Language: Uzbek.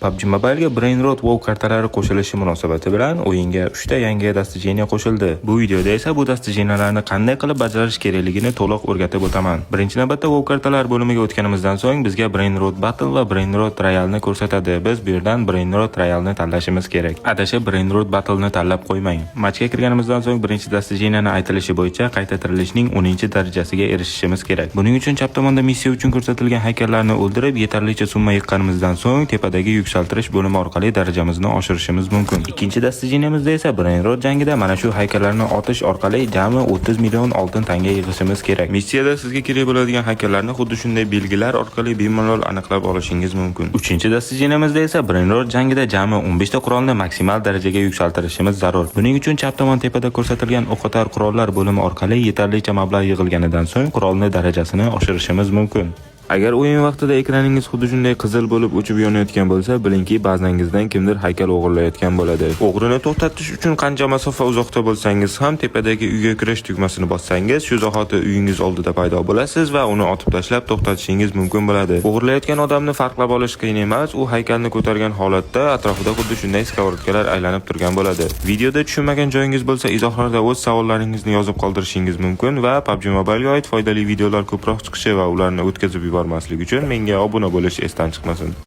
PUBG Mobile'ga Brainrot WoW kartalari qo'shilishi munosabati bilan o'yinga 3 ta yangi достижение qo'shildi. Bu videoda esa bu достижения larni qanday qilib bajarish kerakligini to'liq o'rgatib o'taman. Birinchi navbatda WoW kartalar bo'limiga o'tganimizdan so'ng bizga Brainrot Battle va Brainrot Royale'ni ko'rsatadi. Biz bu yerdan Brainrot Royale'ni tanlashimiz kerak. Adashib Brainrot Battle'ni tanlab qo'ymang. Matchga kirganimizdan so'ng birinchi достижение ni aytilishi bo'yicha qayta tirilishning 10-darajasiga erishishimiz kerak. Buning uchun chap tomonda missiya uchun ko'rsatilgan haykallarni o'ldirib, yetarlicha summa yiqqanimizdan so'ng tepadagi yuksaltirish bo'limi orqali darajamizni oshirishimiz mumkin. Ikkinchi достижение mizda esa Brainrot jangida mana shu haykallarni otish orqali jami 30 million oltin tanga yig'ishimiz kerak. Missiyada sizga kerak bo'ladigan haykallarni xuddi shunday belgilar orqali bemalol aniqlab olishingiz mumkin. Uchinchi достижение mizda esa Brainrot jangida jami 15 ta qurolni maksimal darajaga yuksaltirishimiz zarur. Buning uchun chap tomon tepada ko'rsatilgan o'qotar qurollar bo'limi orqali yetarlicha mablag' yig'ilganidan so'ng qurolni darajasini oshirishimiz mumkin. Agar o'yin vaqtida ekraningiz xuddi shunday qizil bo'lib o'chib yonayotgan bo'lsa, bilingki, bazangizdan kimdir haykal o'g'irlayotgan bo'ladi. O'g'rini to'xtatish uchun qancha masofa uzoqda bo'lsangiz ham tepadagi uyga kirish tugmasini bossangiz, shu zahoti uyingiz oldida paydo bo'lasiz va uni otib tashlab to'xtatishingiz mumkin bo'ladi. O'g'irlayotgan odamni farqlab olish qiyin emas, u haykalni ko'targan holatda atrofida xuddi shunday сковородка lar aylanib turgan bo'ladi. Videoda tushunmagan joyingiz bo'lsa, izohlarda o'z savollaringizni yozib qoldirishingiz mumkin va PUBG Mobile'ga oid foydali videolar ko'proq chiqishi va ularni o'tkazib yubormaslik uchun menga obuna bo'lish esdan chiqmasin.